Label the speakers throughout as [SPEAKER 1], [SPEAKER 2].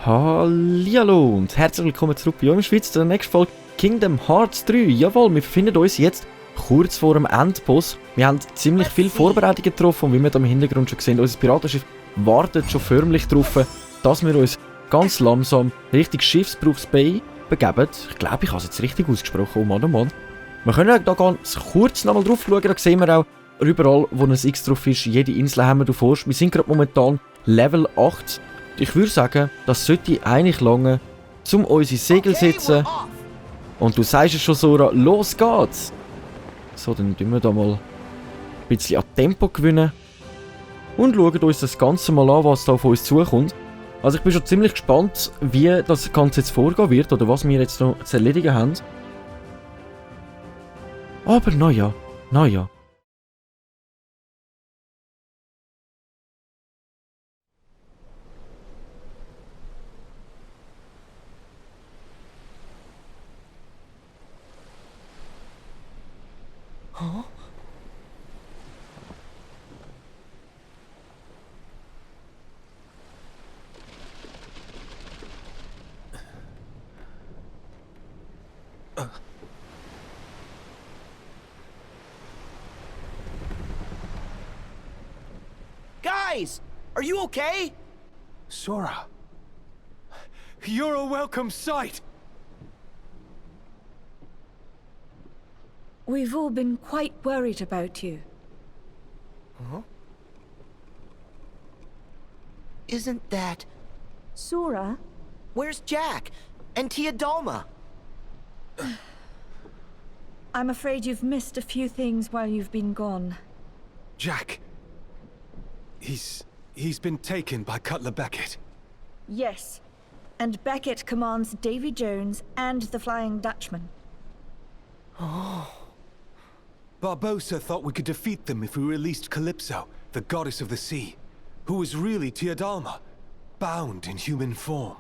[SPEAKER 1] Hallihallo und herzlich willkommen zurück bei euch in der Schweiz zu der nächsten Folge Kingdom Hearts 3. Jawohl, wir befinden uns jetzt kurz vor dem Endboss. Wir haben ziemlich viel Vorbereitungen getroffen und wie wir da im Hintergrund schon sehen, unser Piratenschiff wartet schon förmlich darauf, dass wir uns ganz langsam Richtung Schiffsbruchs Bay begeben. Ich glaube, ich habe es jetzt richtig ausgesprochen, oh Mann, oh Mann. Wir können da ganz kurz nochmal drauf schauen, da sehen wir auch überall, wo ein X drauf ist, jede Insel haben wir davor. Wir sind gerade momentan Level 8. Ich würde sagen, das sollte eigentlich lange, um unsere Segel zu setzen. Und du sagst es schon, Sora, los geht's! So, dann tun wir da mal ein bisschen an Tempo gewinnen. Und schauen uns das Ganze mal an, was da auf uns zukommt. Also ich bin schon ziemlich gespannt, wie das Ganze jetzt vorgehen wird, oder was wir jetzt noch zu erledigen haben. Aber naja.
[SPEAKER 2] Huh?
[SPEAKER 3] Guys, are you okay?
[SPEAKER 2] Sora, you're a welcome sight!
[SPEAKER 4] We've all been quite worried about you.
[SPEAKER 3] Huh? Isn't that...
[SPEAKER 4] Sora?
[SPEAKER 3] Where's Jack? And Tia Dalma?
[SPEAKER 4] I'm afraid you've missed a few things while you've been gone.
[SPEAKER 2] Jack. He's been taken by Cutler Beckett.
[SPEAKER 4] Yes. And Beckett commands Davy Jones and the Flying Dutchman.
[SPEAKER 3] Oh.
[SPEAKER 2] Barbossa thought we could defeat them if we released Calypso, the goddess of the sea, who was really Tia Dalma, bound in human form.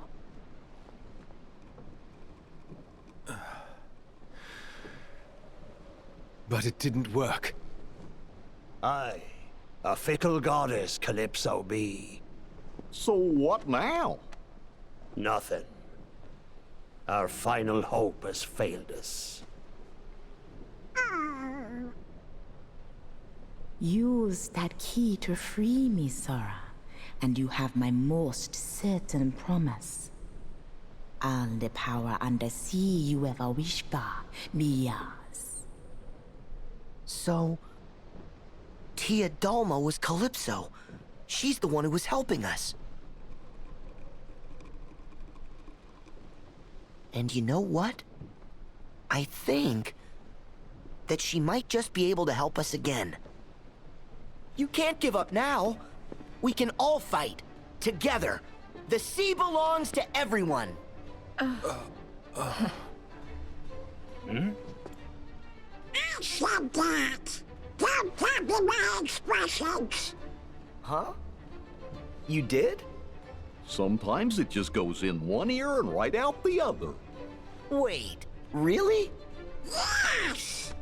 [SPEAKER 2] But it didn't work.
[SPEAKER 5] Aye, a fickle goddess Calypso be.
[SPEAKER 6] So what now?
[SPEAKER 5] Nothing. Our final hope has failed us.
[SPEAKER 7] Use that key to free me, Sora, and you have my most certain promise. All the power under sea you ever wish for be yours.
[SPEAKER 3] So... Tia Dalma was Calypso. She's the one who was helping us. And you know what? I think that she might just be able to help us again. You can't give up now. We can all fight. Together. The sea belongs to everyone.
[SPEAKER 6] I said that. Don't copy my expressions.
[SPEAKER 3] Huh? You did?
[SPEAKER 6] Sometimes it just goes in one ear and right out the other.
[SPEAKER 3] Wait, really?
[SPEAKER 6] Yes!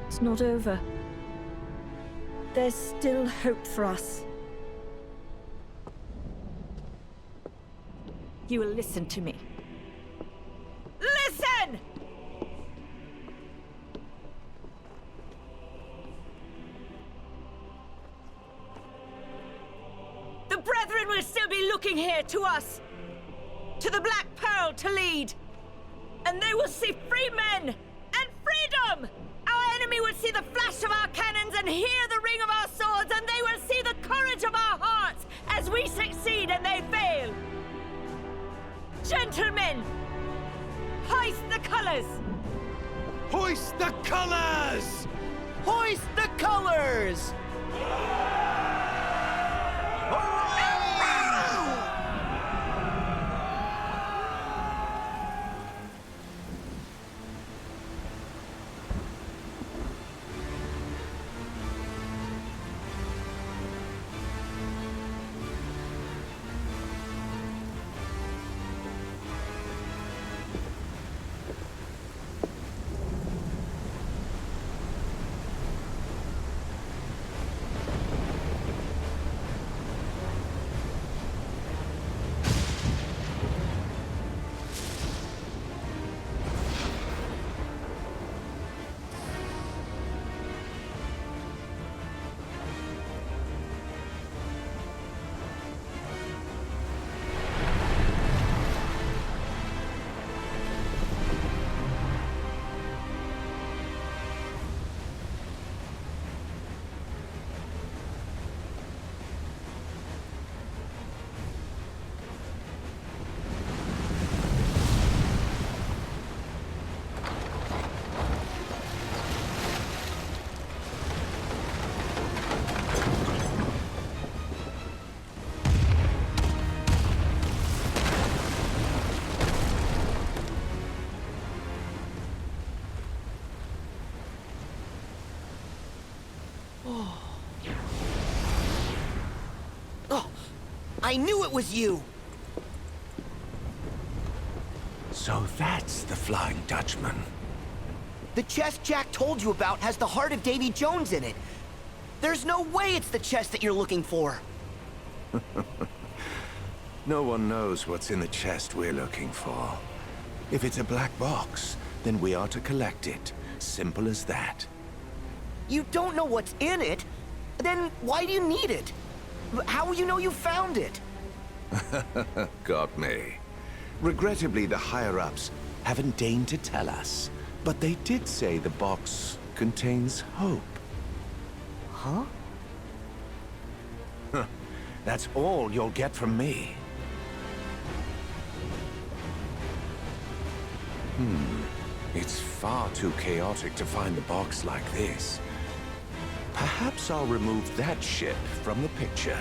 [SPEAKER 4] It's not over. There's still hope for us. You will listen to me. Listen! The Brethren will still be looking here to us. To the Black Pearl to lead. And they will see free men and freedom! Our enemy will see the flash of our cannons and hear the ring of our swords, and they will see the courage of our hearts as we succeed and they fail. Gentlemen, hoist the colors!
[SPEAKER 2] Hoist the colors!
[SPEAKER 3] Hoist the colors! I knew it was you!
[SPEAKER 2] So that's the Flying Dutchman.
[SPEAKER 3] The chest Jack told you about has the heart of Davy Jones in it. There's no way it's the chest that you're looking for.
[SPEAKER 2] No one knows what's in the chest we're looking for. If it's a black box, then we are to collect it. Simple as that.
[SPEAKER 3] You don't know what's in it? Then why do you need it? How will you know you found it?
[SPEAKER 2] Got me. Regrettably, the higher-ups haven't deigned to tell us. But they did say the box contains hope.
[SPEAKER 3] Huh?
[SPEAKER 2] That's all you'll get from me. It's far too chaotic to find the box like this. Perhaps I'll remove that ship from the picture.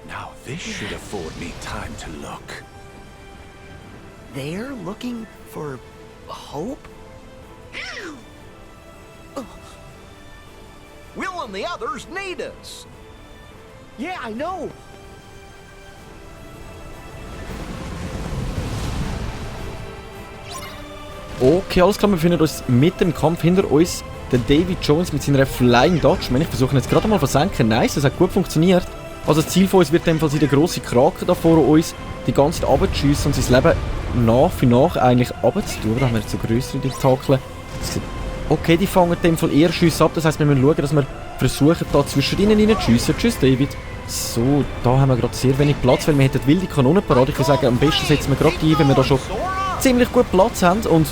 [SPEAKER 2] Now this should afford me time to look.
[SPEAKER 3] They're looking for hope?
[SPEAKER 5] Will and the others need us.
[SPEAKER 3] Yeah, I know.
[SPEAKER 1] Okay, alles klar, wir befinden uns mit dem Kampf hinter uns. Der Davy Jones mit seiner Flying Dutchman. Ich versuche ihn jetzt gerade mal zu versenken. Nice, das hat gut funktioniert. Also das Ziel von uns wird in dem Fall sein, der grosse Kraken da vor uns die ganze Zeit runterzuschiessen und sein Leben nach für nach eigentlich runterzutun. Da haben wir jetzt so grössere Tentakeln. Okay, die fangen in dem Fall eher Schüsse ab. Das heisst, wir müssen schauen, dass wir versuchen, da zwischen ihnen reinzuschiessen. Tschüss, David. So, da haben wir gerade sehr wenig Platz, weil wir hätten wilde Kanonen parat. Ich würde sagen, am besten setzen wir gerade die, wenn wir da schon ziemlich gut Platz haben. Und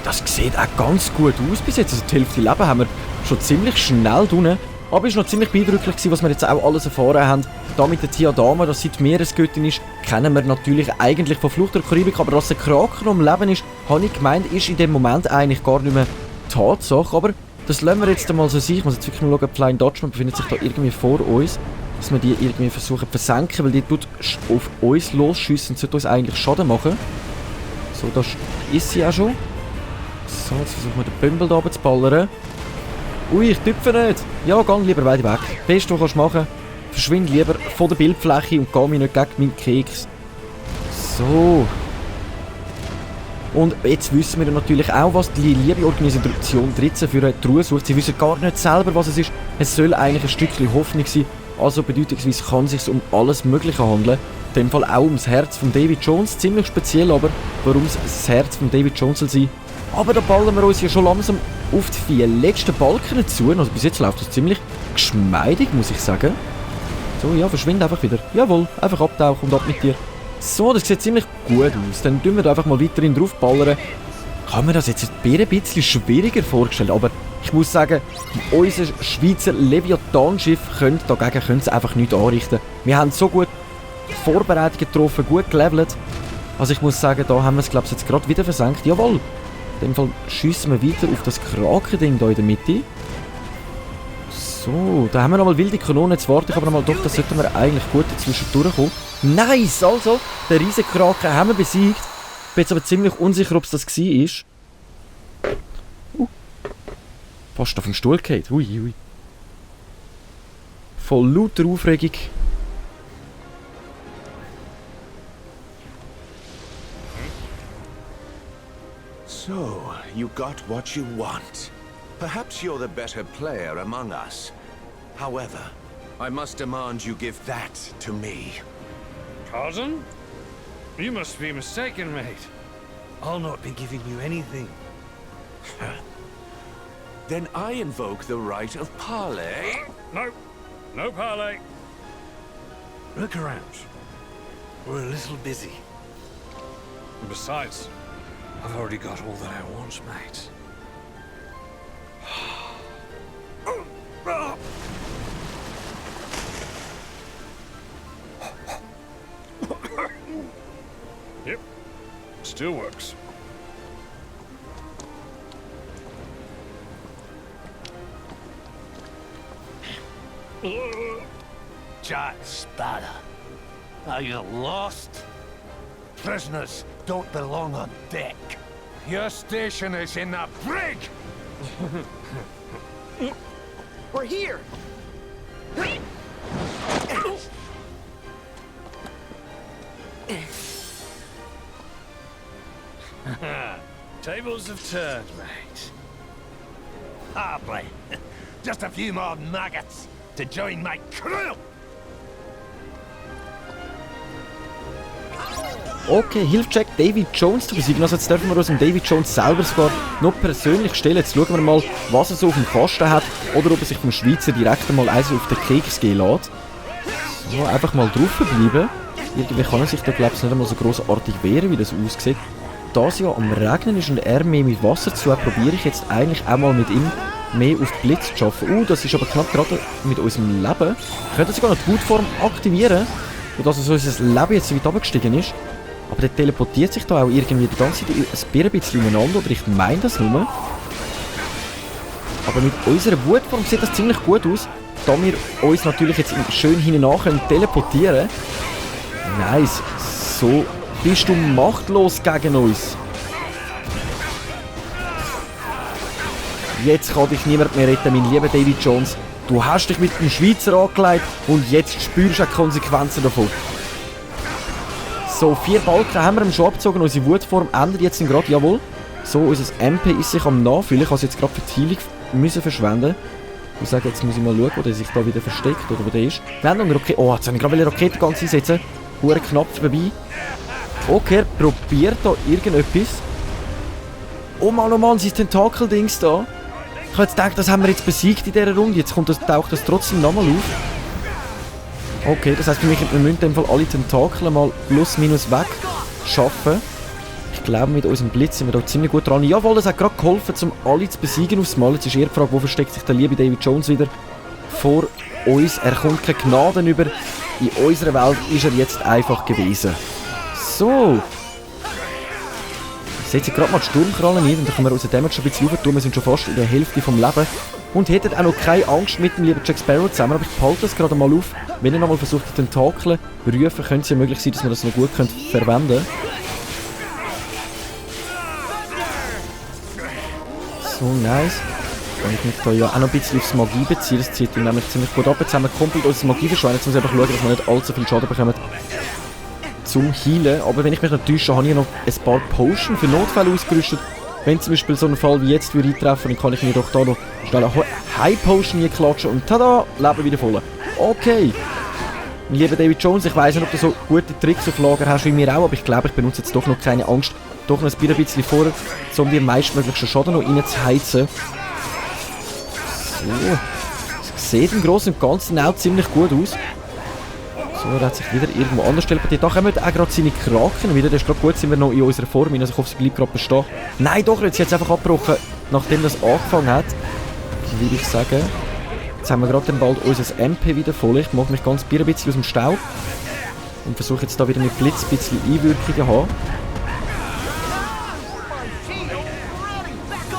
[SPEAKER 1] das sieht auch ganz gut aus bis jetzt. Also die Hälfte Leben haben wir schon ziemlich schnell drin. Aber es war noch ziemlich beeindruckend, was wir jetzt auch alles erfahren haben. Da mit der Tiadama, das seit Meeresgöttin ist, kennen wir natürlich eigentlich von Flucht der Karibik. Aber dass der Kraken am Leben ist, habe ich gemeint, ist in dem Moment eigentlich gar nicht mehr Tatsache. Aber das lassen wir jetzt einmal so sein. Ich muss jetzt wirklich mal schauen, Flying Dutchman befindet sich da irgendwie vor uns. Dass wir die irgendwie versuchen zu versenken, weil die tut auf uns losschiessen und sollte uns eigentlich Schaden machen. So, das ist sie auch schon. So, jetzt versuchen wir den Bömbel da zu ballern. Ui, ich tüpfe nicht. Ja, geh lieber beide weg. Das Beste, was du machen kannst, verschwind lieber von der Bildfläche und geh mir nicht gegen meinen Keks. So. Und jetzt wissen wir natürlich auch, was die liebe Organisation 13 für eine Truhe sucht. Sie wissen gar nicht selber, was es ist. Es soll eigentlich ein Stückchen Hoffnung sein. Also bedeutungsweise kann es sich um alles Mögliche handeln. In dem Fall auch ums Herz von Davy Jones. Ziemlich speziell aber, warum es das Herz von Davy Jones soll sein. Aber da ballen wir uns ja schon langsam auf die 4 letzten Balken zu. Also bis jetzt läuft das ziemlich geschmeidig, muss ich sagen. So, ja, verschwinde einfach wieder. Jawohl, einfach abtauchen und ab mit dir. So, das sieht ziemlich gut aus. Dann tun wir da einfach mal weiterhin draufballern. Ich habe mir das jetzt ein bisschen schwieriger vorgestellt, aber ich muss sagen, unser Schweizer Leviathan-Schiff können es einfach nicht anrichten. Wir haben so gut Vorbereitungen getroffen, gut gelevelt. Also ich muss sagen, da haben wir es, glaube ich, jetzt gerade wieder versenkt. Jawohl. In dem Fall schiessen wir weiter auf das Kraken-Ding hier in der Mitte. So, da haben wir nochmal wilde Kanonen. Jetzt warte ich aber nochmal doch, das sollten wir eigentlich gut dazwischen durchkommen. Nice! Also, den Riesenkraken haben wir besiegt. Ich bin jetzt aber ziemlich unsicher, ob es das war. Fast auf den Stuhl gefallen. Ui, ui. Voll lauter Aufregung.
[SPEAKER 2] So, you got what you want. Perhaps you're the better player among us. However, I must demand you give that to me.
[SPEAKER 8] Cousin? You must be mistaken, mate. I'll not be giving you anything.
[SPEAKER 2] Then I invoke the right of parley.
[SPEAKER 8] No. No parley. Look around. We're a little busy. And besides, I've already got all that I want, mate. Yep. Still works.
[SPEAKER 5] Jack Sparrow, are you lost? Prisoners don't belong on deck. Your station is in the brig!
[SPEAKER 3] We're here!
[SPEAKER 8] Tables have turned, mate.
[SPEAKER 5] Hardly. Just a few more maggots to join my crew!
[SPEAKER 1] Okay, hilft Jack Davy Jones zu besiegen. Also jetzt dürfen wir uns dem Davy Jones selber sogar noch persönlich stellen. Jetzt schauen wir mal, was er so auf dem Kasten hat. Oder ob er sich vom Schweizer direkt einmal eins auf den Keks gehen lässt. So, einfach mal draufbleiben. Irgendwie kann er sich da, glaube ich, nicht einmal so grossartig wehren, wie das aussieht. Da es ja am Regnen ist und er mehr mit Wasser zu hat, probiere ich jetzt eigentlich auch mal mit ihm mehr auf die Blitz zu arbeiten. Das ist aber knapp gerade mit unserem Leben. Wir können sogar noch die Wutform aktivieren. Und dass so unser Leben jetzt so weit runtergestiegen ist. Aber der teleportiert sich da auch irgendwie die ganze Zeit ein bisschen umeinander, oder ich meine das nur. Aber mit unserer Wutform sieht das ziemlich gut aus, da wir uns natürlich jetzt schön hinein können teleportieren. Nice. So bist du machtlos gegen uns. Jetzt kann dich niemand mehr retten, mein lieber Davy Jones. Du hast dich mit dem Schweizer angelegt und jetzt spürst du die Konsequenzen davon. So, 4 Balken haben wir schon abgezogen. Unsere Wutform ändert jetzt gerade, jawohl. So, unser MP ist sich am Nachfüllen. Ich habe jetzt gerade für die Heilung müssen verschwenden. Ich sage, jetzt muss ich mal schauen, wo der sich da wieder versteckt oder wo der ist. Wir haben noch eine Rakete. Oh, jetzt habe ich gerade eine Rakete ganz einsetzen. Hure knapp vorbei. Okay, er probiert da irgendetwas. Oh Mann, sein Tentakel-Dings da. Ich habe jetzt gedacht, das haben wir jetzt besiegt in dieser Runde. Jetzt taucht das trotzdem nochmal auf. Okay, das heisst für mich, wir müssen in dem Fall alle Tentakel mal plus minus weg schaffen. Ich glaube, mit unserem Blitz sind wir da ziemlich gut dran. Jawohl, das hat gerade geholfen, um alle zu besiegen aufs Mal. Jetzt ist eher die Frage, wo versteckt sich der liebe Davy Jones wieder vor uns. Er kommt keine Gnaden über. In unserer Welt ist er jetzt einfach gewesen. So. Ich setze gerade mal die Sturmkrallen ein, dann können wir unseren Damage ein bisschen rauf tun. Wir sind schon fast in der Hälfte vom Leben. Und hätten auch noch keine Angst mit dem lieben Jack Sparrow zusammen, aber ich behalte das gerade mal auf. Wenn ihr nochmal versucht, die Tentakel zu rufen, könnte es ja möglich sein, dass wir das noch gut verwenden können. So, nice. Kann ich mich da ja auch noch ein bisschen aufs Magie beziehen, das zieht ihn nämlich ziemlich gut ab. Jetzt haben wir komplett unsere Magie verschwunden. Jetzt muss ich einfach schauen, dass wir nicht allzu viel Schaden bekommen zum Healen. Aber wenn ich mich nicht täusche, habe ich noch ein paar Potions für Notfälle ausgerüstet. Wenn zum Beispiel so ein Fall wie jetzt würde eintreffen, dann kann ich mir doch da noch schnell eine High Potion hier klatschen und tada, Leben wieder voll. Okay. Mein lieber Davy Jones, ich weiss nicht, ob du so gute Tricks auf Lager hast wie mir auch, aber ich glaube, ich benutze jetzt doch noch keine Angst. Doch noch ein bisschen vor, um dir meistmöglichen Schaden noch reinzuheizen. So. Das sieht im Großen und Ganzen auch ziemlich gut aus. So, er hat sich wieder irgendwo anders teleportiert. Da kommen auch gerade seine Kraken wieder. Das ist gerade gut, sind wir noch in unserer Form. Also ich hoffe, sie bleibt gerade bestehen. Nein, doch, jetzt hat es einfach abgebrochen, nachdem das angefangen hat. Würde ich sagen. Jetzt haben wir gerade dann bald unser MP wieder voll. Ich mache mich ganz ein bisschen aus dem Staub. Und versuche jetzt da wieder mit Blitz ein bisschen Einwirkungen zu haben.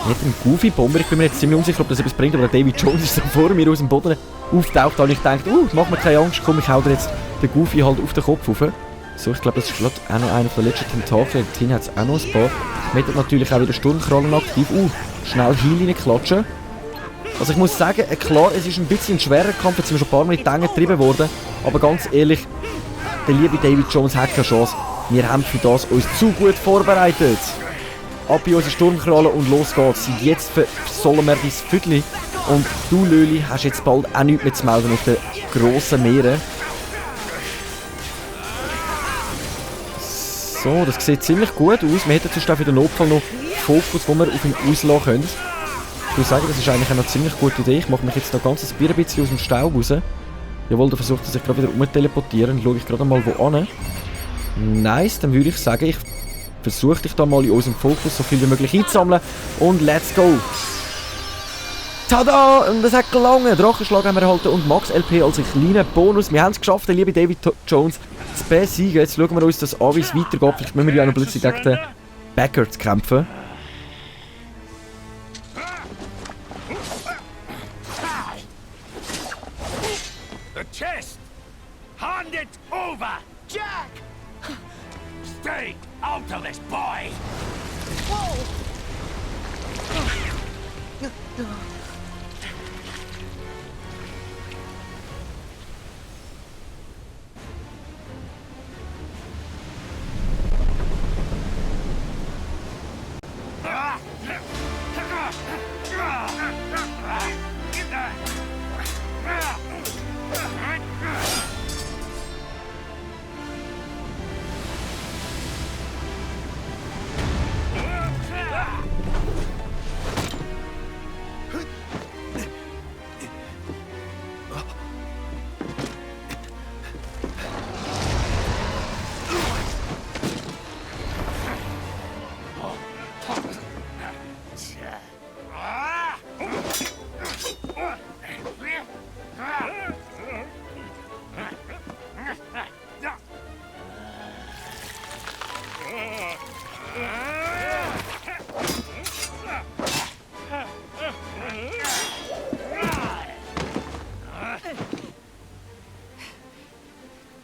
[SPEAKER 1] Mit dem Goofy-Bomber, ich bin mir jetzt ziemlich unsicher, ob das etwas bringt, aber der Davy Jones ist so vor mir aus dem Boden auftaucht und ich dachte, mach mir keine Angst, komm, ich hau dir jetzt den Goofy halt auf den Kopf rauf. So, ich glaube, das ist gerade auch noch einer der letzten Tentakel, da hat es auch noch ein paar. Wir haben natürlich auch wieder Sturmkrallen aktiv. Schnell Heal reinklatschen. Also ich muss sagen, klar, es ist ein bisschen ein schwerer Kampf, jetzt sind wir schon ein paar Mal in die Länge getrieben worden, aber ganz ehrlich, der liebe Davy Jones hat keine Chance. Wir haben für das uns zu gut vorbereitet. Ab in unsere Sturmkralle und los geht's. Jetzt versollen wir dein Viertel. Und du, Löli, hast jetzt bald auch nichts mehr zu melden auf den grossen Meeren. So, das sieht ziemlich gut aus. Wir hätten sonst auch für den Notfall noch Fokus, den wir auf ihn auslassen können. Ich würde sagen, das ist eigentlich eine ziemlich gute Idee. Ich mache mich jetzt noch ganz ein bisschen aus dem Staub raus. Jawohl, da versucht er sich gerade wieder umteleportieren. Schaue ich gerade mal wo an. Nice, dann würde ich sagen, ich versuche dich da mal in unserem Fokus so viel wie möglich einzusammeln. Und let's go! Tada! Und das hat gelangen. Drachenschlag haben wir erhalten und Max LP als einen kleinen Bonus. Wir haben es geschafft, der liebe Davy Jones zu besiegen. Jetzt schauen wir uns das an, wie es weitergeht. Vielleicht müssen wir ja auch noch plötzlich gegen den Backer zu kämpfen.
[SPEAKER 5] The chest! Hand it over!
[SPEAKER 3] Jack!
[SPEAKER 5] Stay out of this, boy!
[SPEAKER 3] Whoa!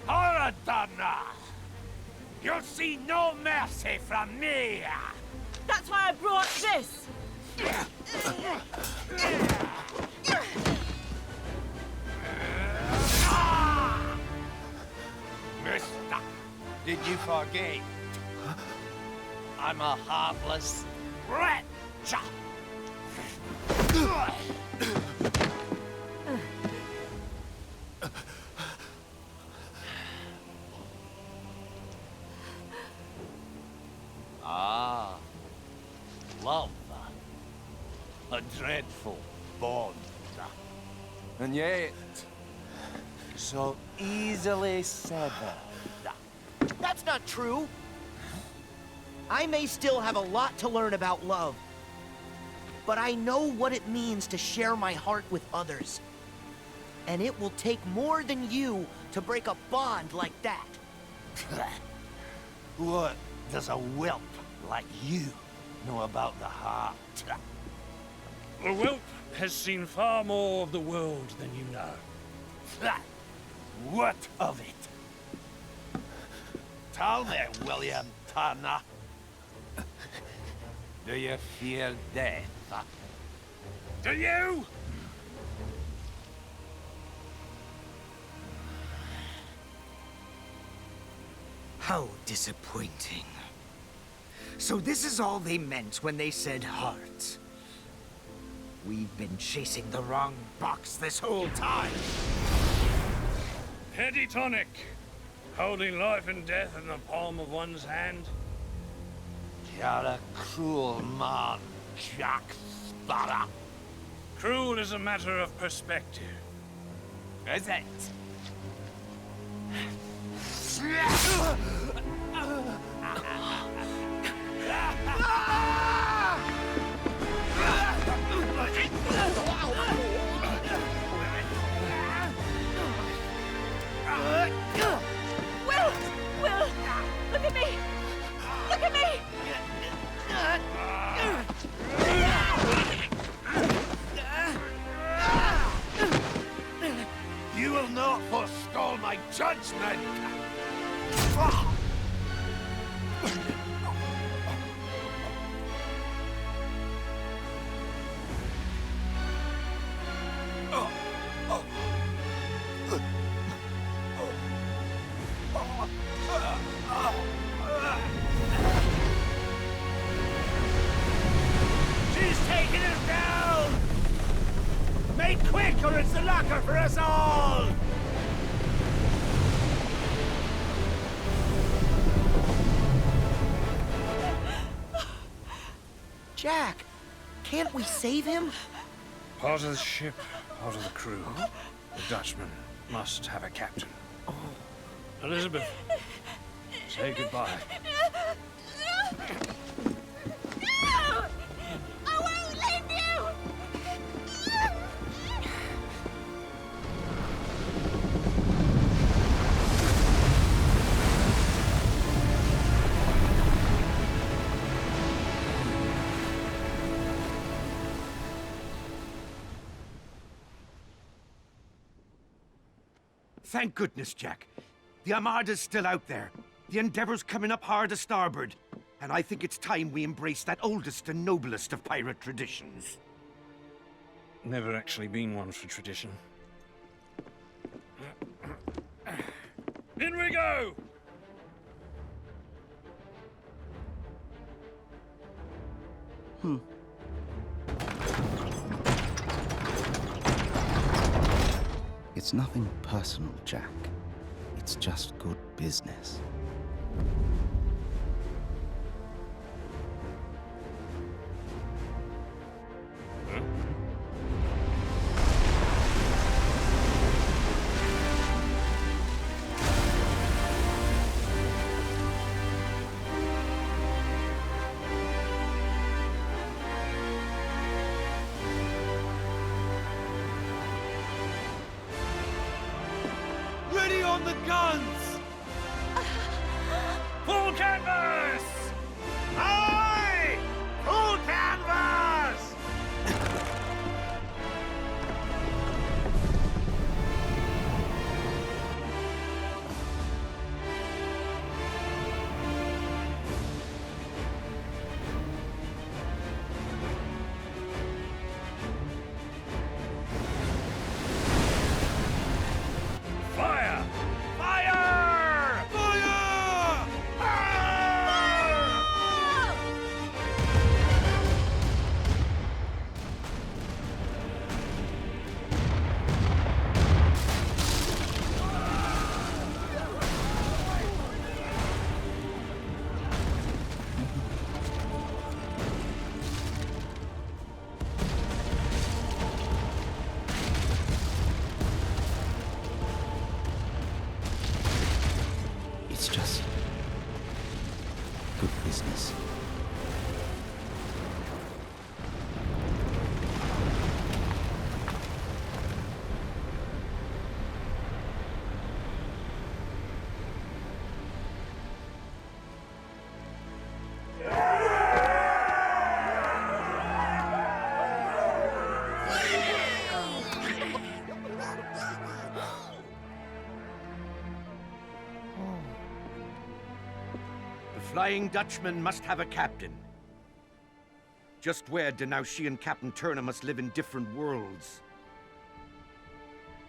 [SPEAKER 5] Horadana! You'll see no mercy from me!
[SPEAKER 4] That's why I brought this!
[SPEAKER 5] Mister, did you forget? I'm a heartless wretch! Ah, love. A dreadful bond. And yet, so easily severed.
[SPEAKER 3] That's not true. I may still have a lot to learn about love, but I know what it means to share my heart with others. And it will take more than you to break a bond like that.
[SPEAKER 5] What does a whelp like you know about the heart?
[SPEAKER 8] The whelp has seen far more of the world than you know.
[SPEAKER 5] What of it? Tell me, William Turner. Do you fear death?
[SPEAKER 8] Do you?
[SPEAKER 9] How disappointing. So this is all they meant when they said hearts. We've been chasing the wrong box this whole time.
[SPEAKER 8] Petty tonic. Holding life and death in the palm of one's hand.
[SPEAKER 5] You're a cruel man, Jack Sparrow.
[SPEAKER 8] Cruel is a matter of perspective.
[SPEAKER 5] Is it?
[SPEAKER 4] Will! Look at me! Look at me!
[SPEAKER 5] You will not forestall my judgment! She's taking us down! Make quick or it's the locker for us all!
[SPEAKER 3] Jack, can't we save him?
[SPEAKER 8] Part of the ship, part of the crew. The Dutchman must have a captain. Elizabeth, say goodbye.
[SPEAKER 4] No! I won't leave you!
[SPEAKER 9] Thank goodness, Jack. The Armada's still out there. The Endeavor's coming up hard to starboard. And I think it's time we embrace that oldest and noblest of pirate traditions.
[SPEAKER 8] Never actually been one for tradition. In we go!
[SPEAKER 10] It's nothing personal, Jack. It's just good business.
[SPEAKER 9] Ready on the guns!
[SPEAKER 8] Full canvas!
[SPEAKER 9] Aye! Full canvas!
[SPEAKER 8] Fire!
[SPEAKER 9] Fire! Fire!
[SPEAKER 10] It's just good business.
[SPEAKER 9] The Flying Dutchman must have a captain. Just wed, and now she and Captain Turner must live in different worlds.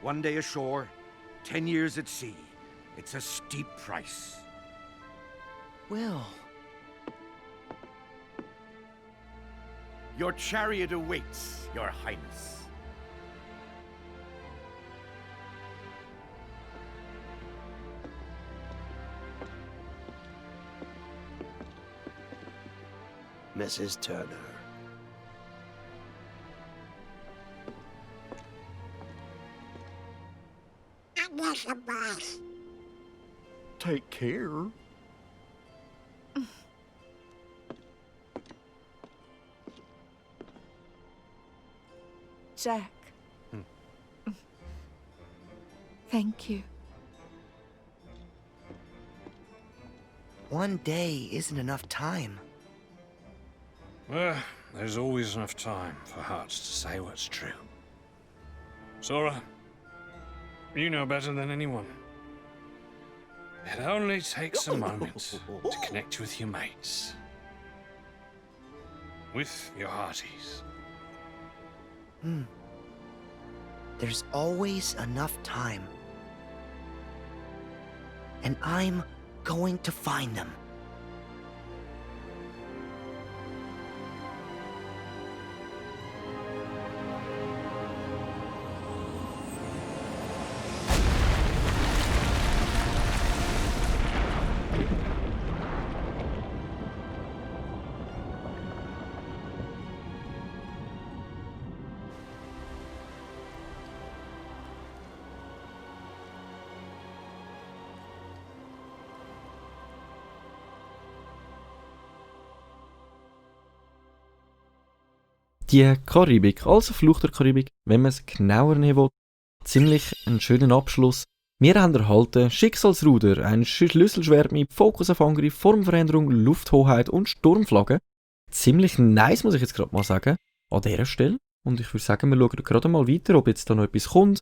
[SPEAKER 9] One day ashore, 10 years at sea. It's a steep price.
[SPEAKER 3] Will.
[SPEAKER 9] Your chariot awaits, Your Highness.
[SPEAKER 3] Mrs. Turner.
[SPEAKER 6] Take care.
[SPEAKER 4] Jack. Thank you.
[SPEAKER 3] One day isn't enough time.
[SPEAKER 8] Well, there's always enough time for hearts to say what's true. Sora, you know better than anyone. It only takes a moment to connect with your mates. With your hearties.
[SPEAKER 3] There's always enough time. And I'm going to find them.
[SPEAKER 1] Die Karibik, also Fluch der Karibik, wenn man es genauer nehmen will, ziemlich einen schönen Abschluss. Wir haben erhalten Schicksalsruder, ein Schlüsselschwert mit Fokus auf Angriff, Formveränderung, Lufthoheit und Sturmflagge. Ziemlich nice, muss ich jetzt gerade mal sagen, an dieser Stelle. Und ich würde sagen, wir schauen gerade mal weiter, ob jetzt da noch etwas kommt.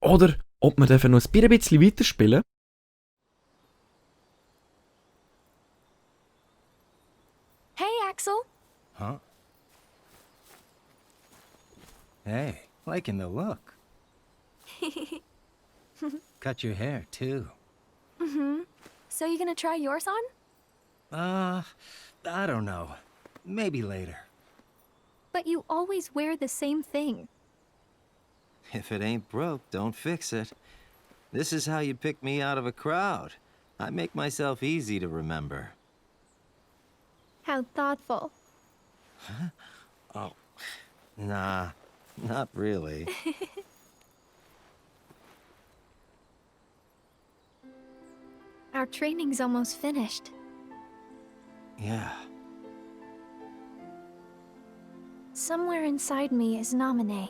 [SPEAKER 1] Oder ob wir dürfen noch ein bisschen weiterspielen.
[SPEAKER 11] Hey, Axel.
[SPEAKER 5] Huh? Hey, liking the look. Cut your hair, too.
[SPEAKER 11] So you gonna try yours on?
[SPEAKER 5] I don't know. Maybe later.
[SPEAKER 11] But you always wear the same thing.
[SPEAKER 12] If it ain't broke, don't fix it. This is how you pick me out of a crowd. I make myself easy to remember.
[SPEAKER 11] How thoughtful.
[SPEAKER 12] Huh? Oh, nah, not really.
[SPEAKER 11] Our training's almost finished.
[SPEAKER 12] Yeah.
[SPEAKER 11] Somewhere inside me is Naminé.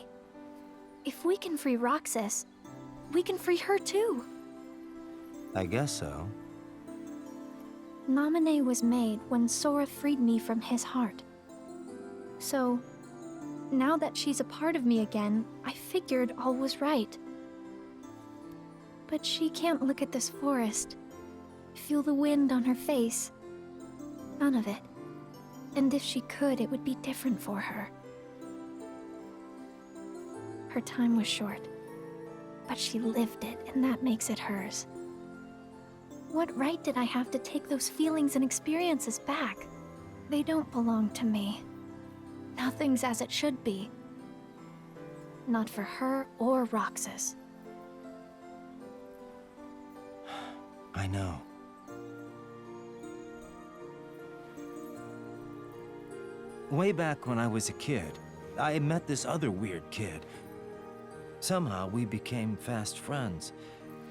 [SPEAKER 11] If we can free Roxas, we can free her too.
[SPEAKER 12] I guess so.
[SPEAKER 11] Naminé was made when Sora freed me from his heart. So, now that she's a part of me again, I figured all was right. But she can't look at this forest, feel the wind on her face. None of it. And if she could, it would be different for her. Her time was short, but she lived it, and that makes it hers. What right did I have to take those feelings and experiences back? They don't belong to me. Nothing's as it should be. Not for her or Roxas.
[SPEAKER 12] I know. Way back when I was a kid, I met this other weird kid. Somehow we became fast friends.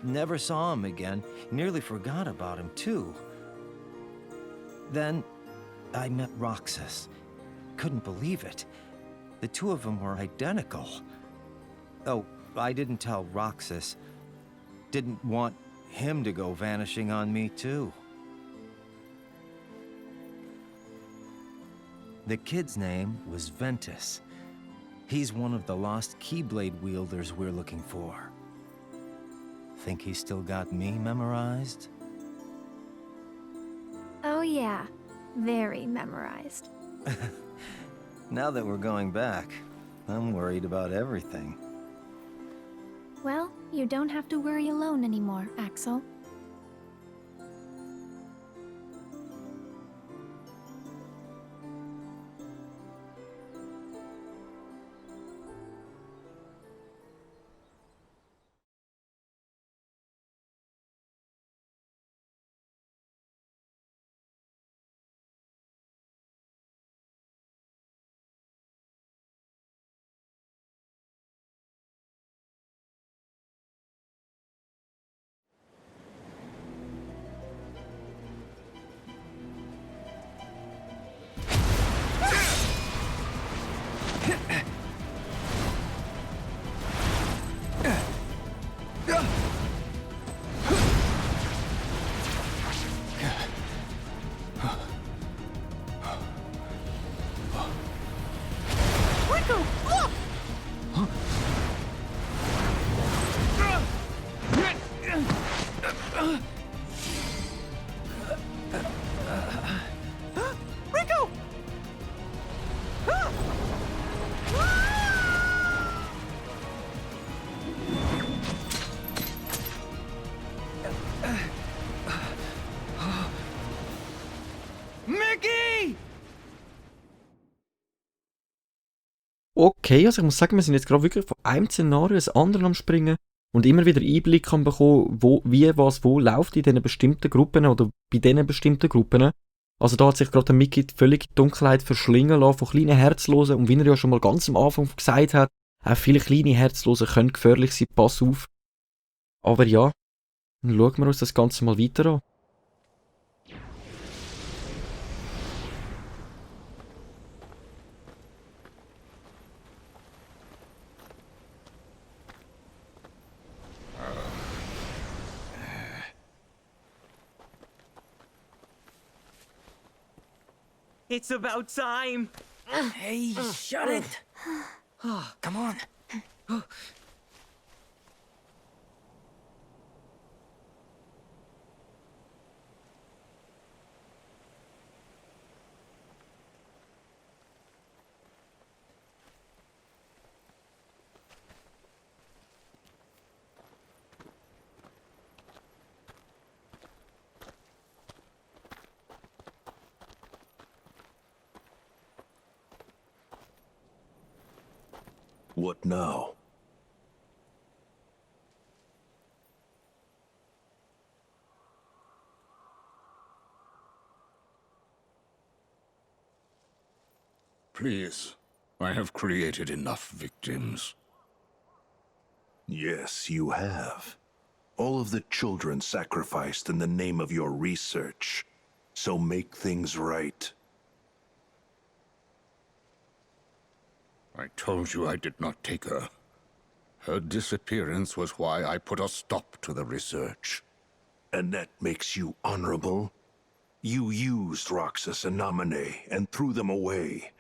[SPEAKER 12] Never saw him again, nearly forgot about him too. Then I met Roxas. Couldn't believe it. The two of them were identical. Oh, I didn't tell Roxas. Didn't want him to go vanishing on me too. The kid's name was Ventus. He's one of the lost Keyblade wielders we're looking for. Think he's still got me memorized?
[SPEAKER 11] Oh yeah, very memorized.
[SPEAKER 12] Now that we're going back, I'm worried about everything.
[SPEAKER 11] Well, you don't have to worry alone anymore, Axel.
[SPEAKER 1] Okay, also ich muss sagen, wir sind jetzt gerade wirklich von einem Szenario ins andere am Springen und immer wieder Einblick kann bekommen, wie was wo läuft in diesen bestimmten Gruppen oder bei diesen bestimmten Gruppen. Also da hat sich gerade der Mickey völlig die Dunkelheit verschlingen lassen von kleinen Herzlosen und wie er ja schon mal ganz am Anfang gesagt hat, auch viele kleine Herzlose können gefährlich sein, pass auf. Aber ja, dann schauen wir uns das Ganze mal weiter an.
[SPEAKER 13] It's about time!
[SPEAKER 9] Hey, shut it! Come on.
[SPEAKER 2] What now?
[SPEAKER 6] Please, I have created enough victims.
[SPEAKER 2] Yes, you have. All of the children sacrificed in the name of your research. So make things right.
[SPEAKER 6] I told you I did not take her. Her disappearance was why I put a stop to the research.
[SPEAKER 2] And that makes you honorable? You used Roxas and Namine and threw them away.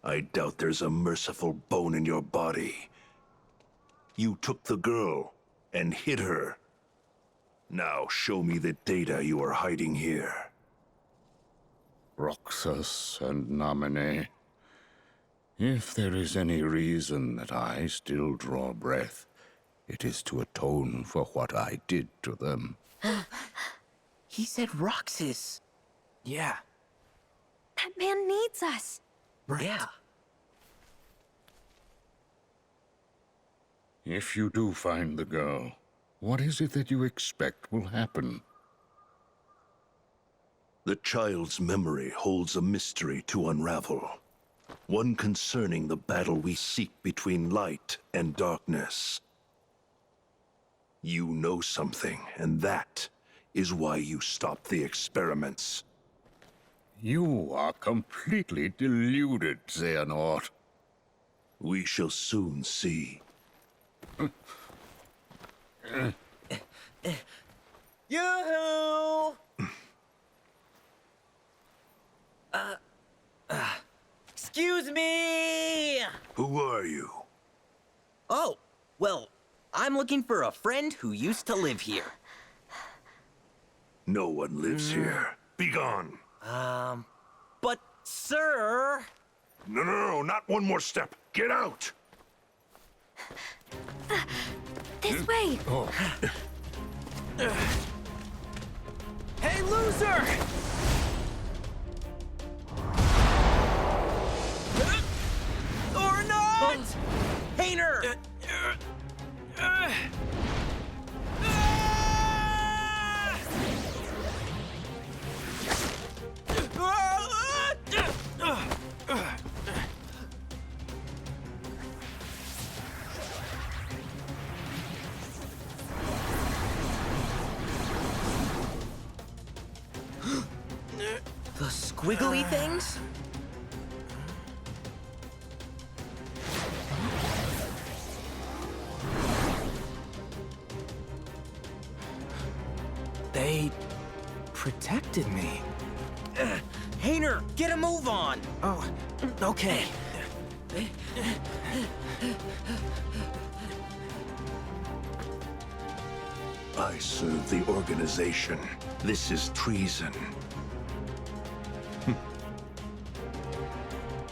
[SPEAKER 2] I doubt there's a merciful bone in your body. You took the girl and hid her. Now show me the data you are hiding here.
[SPEAKER 6] Roxas and Namine. If there is any reason that I still draw breath, it is to atone for what I did to them.
[SPEAKER 3] He said Roxas.
[SPEAKER 12] Yeah.
[SPEAKER 11] That man needs us.
[SPEAKER 12] Right.
[SPEAKER 3] Yeah.
[SPEAKER 6] If you do find the girl, what is it that you expect will happen?
[SPEAKER 2] The child's memory holds a mystery to unravel. One concerning the battle we seek between light and darkness. You know something, and that is why you stopped the experiments.
[SPEAKER 6] You are completely deluded, Xehanort.
[SPEAKER 2] We shall soon see.
[SPEAKER 13] Yoo-hoo! Excuse me!
[SPEAKER 2] Who are you?
[SPEAKER 13] Oh, well, I'm looking for a friend who used to live here.
[SPEAKER 2] No one lives here. Be gone.
[SPEAKER 13] But, sir...
[SPEAKER 2] No, not one more step. Get out!
[SPEAKER 11] This way!
[SPEAKER 6] Oh.
[SPEAKER 13] Hey, loser! Or not! Hayner! The squiggly things?
[SPEAKER 12] They protected me.
[SPEAKER 13] Hayner, get a move on!
[SPEAKER 12] Oh, okay.
[SPEAKER 2] I serve the organization. This is treason.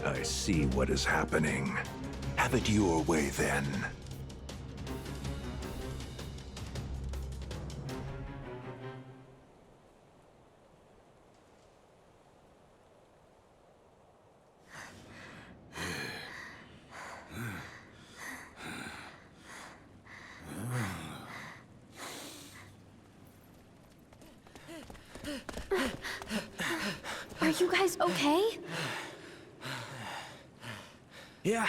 [SPEAKER 2] I see what is happening. Have it your way, then.
[SPEAKER 11] Are you guys okay?
[SPEAKER 12] Yeah,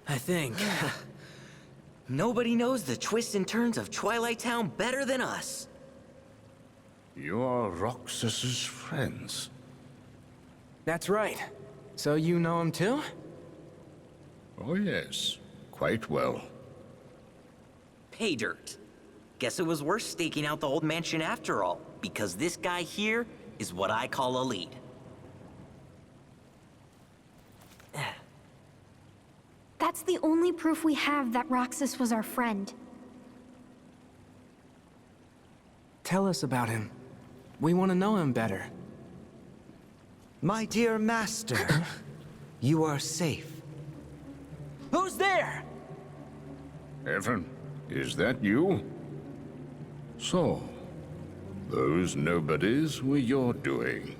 [SPEAKER 12] I think.
[SPEAKER 13] Nobody knows the twists and turns of Twilight Town better than us.
[SPEAKER 6] You are Roxas's friends.
[SPEAKER 12] That's right. So you know him too?
[SPEAKER 6] Oh yes, quite well.
[SPEAKER 13] Pay dirt. Guess it was worth staking out the old mansion after all, because this guy here is what I call a lead.
[SPEAKER 11] That's the only proof we have that Roxas was our friend.
[SPEAKER 12] Tell us about him. We want to know him better.
[SPEAKER 9] My dear master, you are safe.
[SPEAKER 13] Who's there?
[SPEAKER 6] Evan, is that you? So, those nobodies were your doing.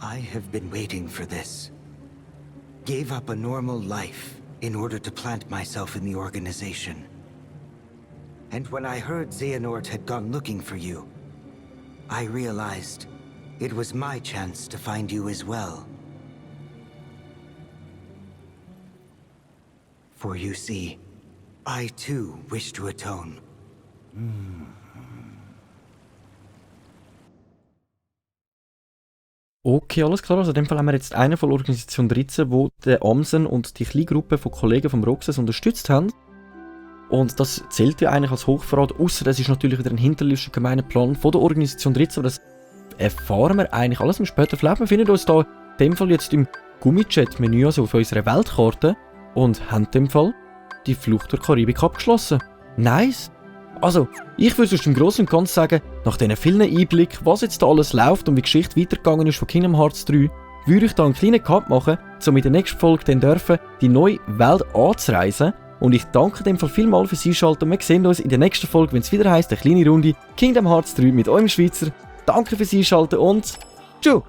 [SPEAKER 9] I have been waiting for this. Gave up a normal life in order to plant myself in the organization. And when I heard Xehanort had gone looking for you, I realized it was my chance to find you as well. For you see, I too wish to atone.
[SPEAKER 1] Okay, alles klar. Also in dem Fall haben wir jetzt einen von Organisation 13, wo den Amsen und die kleine Gruppe von Kollegen vom Roxas unterstützt haben. Und das zählt ja eigentlich als Hochverrat, außer das ist natürlich wieder ein hinterlistischer gemeiner Plan von der Organisation 13, aber das erfahren wir eigentlich alles im späteren Verlauf. Wir finden uns da in dem Fall jetzt im Gummichat-Menü, also auf unserer Weltkarte, und haben in dem Fall die Flucht der Karibik abgeschlossen. Nice! Also, ich würde sonst im Großen und Ganzen sagen, nach diesen vielen Einblicken, was jetzt da alles läuft und wie die Geschichte weitergegangen ist von Kingdom Hearts 3, würde ich da einen kleinen Cut machen, um in der nächsten Folge dann dürfen, die neue Welt anzureisen. Und ich danke dem Fall vielmals fürs Einschalten und wir sehen uns in der nächsten Folge, wenn es wieder heisst, eine kleine Runde Kingdom Hearts 3 mit eurem Schweizer. Danke fürs Einschalten und tschüss!